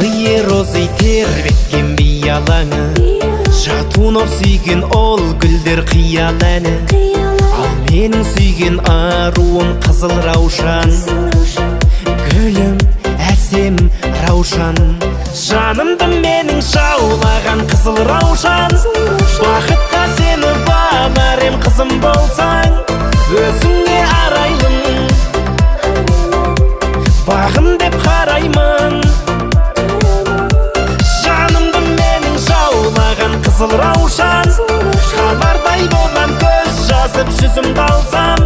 Белые розы тербеткен би алаңы, Шатунов сүйген ол гүлдер қиял әні. Ал менің сүйген аруым қызыл раушан. Гүлім, әсем раушан. Жанымды менің жаулаған қызыл раушан. Бақытқа сені балар ем, қызым болсаң. Өзіңе арайлым, бағым деп қараймын. Жанымды менің жаулаған қызыл раушан. Қалардай болам көз жазып жүзімді алсам.